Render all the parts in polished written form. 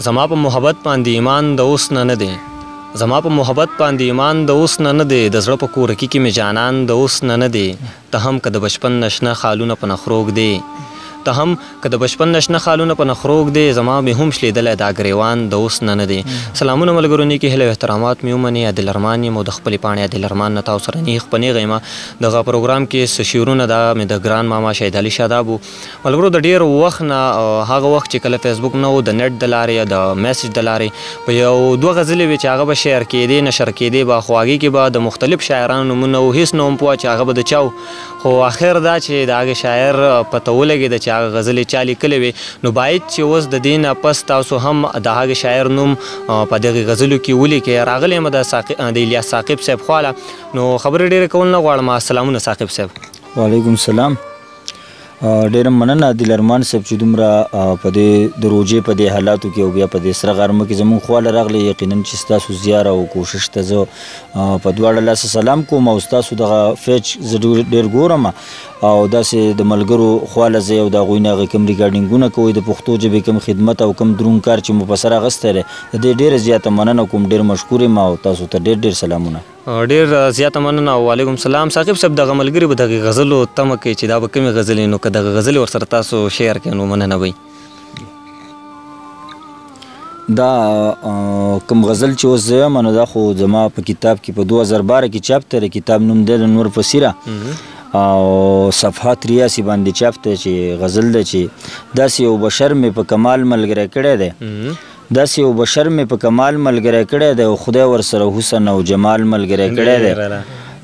زما په محبت باندې ایمان د اوس نه نه دی، زما په محبت باندې ایمان د اوس نه نه دی، د زړه په کورکي کې مې جانان د اوس نه نه دی. ته هم که د بچپن نه شنه خالونه په نخرو ږدې، ته هم که د بچپن نه شنه خالونه په نخرو ږدې، زما مې هم شلېدلی دا ګرېوان د اوس نه نه دی. سلامونه ملګرو، نیکې هیلې او احترامات مې ومنې. عادل ارمان یم او د خپلې پاڼې عادل ارمان نه تاسو سره نیغ په نیغه یم. دغه پروګرام کې څه شعرونه دا مې د ګران ماما شهید علي شاداب و. ملګرو د ډېر وخت نه، هغه وخت چې کله فیسبوک نه و، د نېټ د لارې یا د میسج د لارې په یو دوه غزلې وې چې هغه به شعر کېدې، نشر کېدې به، خو هغې کې به د مختلف شاعرانو نومونه وو، هېڅ نه وم پوه چې هغه به د چا و. خو اخر دا چې د هغې شاعر پته ولګېده چې هغه غزلې چا لیکلې وې، نو باید چې اوس د دې نه پس تاسو هم د هغې شاعر نوم په دغې غزلو کې ولیکئ. راغلی یم د الیاس ثاقب صاحب خواله، نو خبرې ډېرې کول نه غواړم. سلامونه ثاقب صاحب. وعلیکم سلام. ډېره مننه عادل ارمان صاحب چې دومره په دې د روژې په دې حالاتو کې او بیا په دې سره غرمه کې زموږ خواله راغلی. یقینا چې ستاسو زیار او کوشش ته زه په دواړه لاسه سلام کوم او ستاسو دغه فیچ زه ډېر ګورم او داسې د ملګرو خواله ځئ او د هغوی نه هغه کوم ریکارډینګونه کوئ، د پښتو ژبې کوم خدمت او کوم درون کار چې مو په سر اخیستی دی، د دې ډېره زیاته مننه کوم. ډېر مشکور یم او تاسو ته ډېر ډېر سلامونه. ډېر زیاته مننه او وعلیکم سلام. ثاقب صاحب، دغه ملګري به دغې غزلو تمه کوي چې دا به کومې غزلې، نو که دغه غزلې ورسره تاسو شیر کړئ نو مننه به. دا کوم غزل چې اوس زه یم نو دا خو زما په کتاب کې په 2012 کې چاپ دی. کتاب نوم دی د نور فصیره او صفحه 83 باندې چاپ دی چې غزل دی چې داسې یو بشر مې په کمال ملګری کړی دی، داسې یو بشر مې په کمال ملګری کړی دی او خدای ورسره حسن او جمال ملګری کړی دی.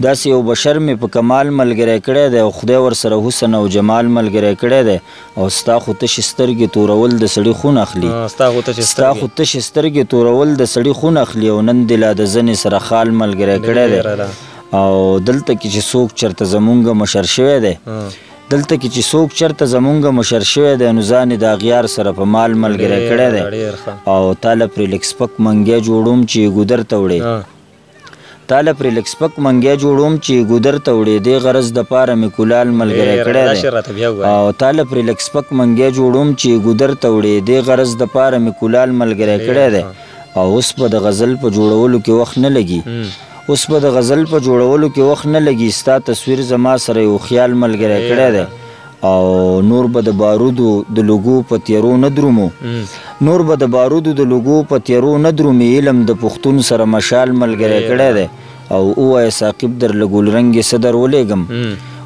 داسې یو بشر مې په کمال ملګری کړی دی او خدای ورسره حسن او جمال ملګری کړی دی. او ستا خو تشې سترګې تورول د سړي خون اخلي، ستا خو تشې سترګې تورول د سړي خون اخلي او نن دې لا د زنې سره خال ملګری کړی دی. او دلته کې چې څوک چېرته زمونږ مشر شوی دی، دلته کې چې څوک چېرته زمونږ مشر شوی دی نو ځان یې د اغیار سره په مال ملګری کړی دی. او تاله پرې لږ سپک منګی جوړوم چې ګودر ته وړې، تاله پرې لږ سپک منګی جوړوم چې ګودر ته وړې، دې غرض دپاره مې کولال ملګری کړی دی. او تاله پرې لږ سپک منګی جوړوم چې ګودر ته وړې، دې غرض دپاره مې کولال ملګری کړی دی. او اوس به د غزل په جوړولو کې وخت نه لګي، اوس به د غزل په جوړولو کې وخت نه لګي، ستا تصویر زما سره یو خیال ملګری کړی دی. او نور به د بارودو د لوګو په تیرو نه درومو، نور به د بارودو د لوګو په تیرو نه درومي، علم د پښتون سره مشال ملګری کړی دی. او ووایه ثاقب در له ګلرنګې څه در ولېږم،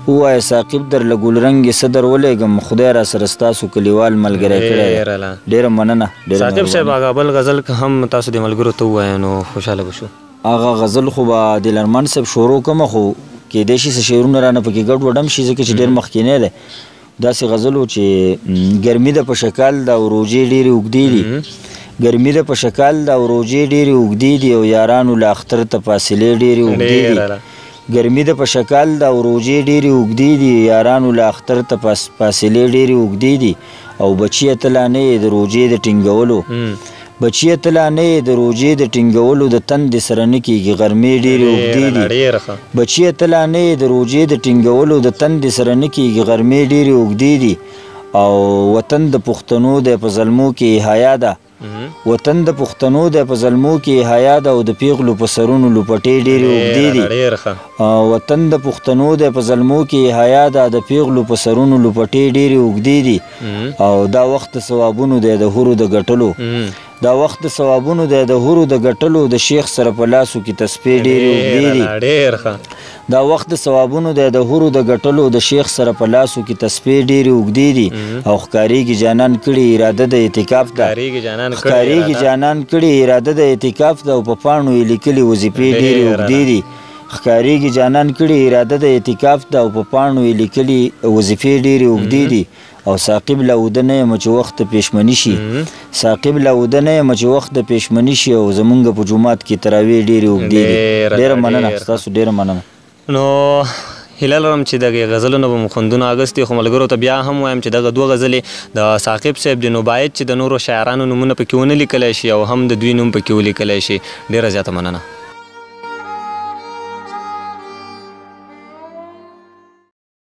ووایه ثاقب در له ګلرنګې څه در ولېږم، خدای را سره ستاسو کلیوال ملګری کړی دی. ډېره مننه. ثاقب صاحب، هغه بل غزل که هم تاسو د ملګرو ته ووایه نو خوشحاله به شو. هغه غزل خو به عادل ارمان صاحب شروع کوم، خو کېدای شي څه شعرونه رانه پکې ګډ وډم شي ځکه چې ډېر مخکینی دی. داسې غزل و چې ګرمي ده په شکال ده او روژې ډېرې اوږدې دي، ګرمي ده په شکال ده او روژې ډېرې اوږدې دي او یارانو له اختر ته فاصلې ډېرې اوږدې دي. ګرمي ده په شکال ده او روژې ډېرې اوږدې دي، یارانو له اختر ته فاصلې ډېرې اوږدې دي. او بچیه ته لا نه یې د روژې د ټینګولو، بچیه ته لا نه یې د روژې د ټینګولو، د تندې سره نه کېږي غرمې ډېرې اوږدې دي. بچیه ته لا نه یې د روژې د ټینګولو، د تندې سره نه کېږي غرمې ډېرې اوږدې دي. او وطن د پښتنو دی په زلمو کې حیا ده، وطن د پښتنو دی په زلمو کې حیا ده او د پیغلو په سرونو لوپټې ډېرې اوږدې دي. وطن د پښتنو دی په زلمو کې حیا ده، د پیغلو په سرونو لوپټې ډېرې اوږدې دي. او دا وخت د ثوابونو دی د حورو د ګټلو، دا وخت د ثوابونو دی د حورو د ګټلو، د شیخ سره په لاسو کې تسپې ډېرې اوږدې دي. دا وخت د ثوابونو دی د حورو د ګټلو، د شیخ سره په لاسو کې تسپې ډېرې اوږدې دي. او ښکارېږي جانان کړي اراده د اعتکاف ده، ښکارېږي جانان کړي اراده د اعتکاف ده او په پاڼو یې لیکلي وظیفې ډېرې اوږدې دي. ښکارېږي جانان کړي اراده د اعتکاف ده او په پاڼو یې لیکلي وظیفې ډېرې اوږدې دي. او ثاقب لا وده نه یم چې وخت د پېشمني شي، ثاقب لا وده نه یم چې وخت د پېشمني شي او زمونږ په جومات کې تراویح ډېرې اوږدې دي. ډېره مننه ستاسو، ډېره مننه. نو هیله لرم چې دغې غزلونه به مو خوندونه اخیستي، خو ملګرو ته بیا هم وایم چې دغه دوه غزلې د ثاقب صاحب دي، نو باید چې د نورو شاعرانو نومونه پکې ونه لیکلی شي او هم د دوی نوم پکې ولیکلی شي. ډېره زیاته مننه.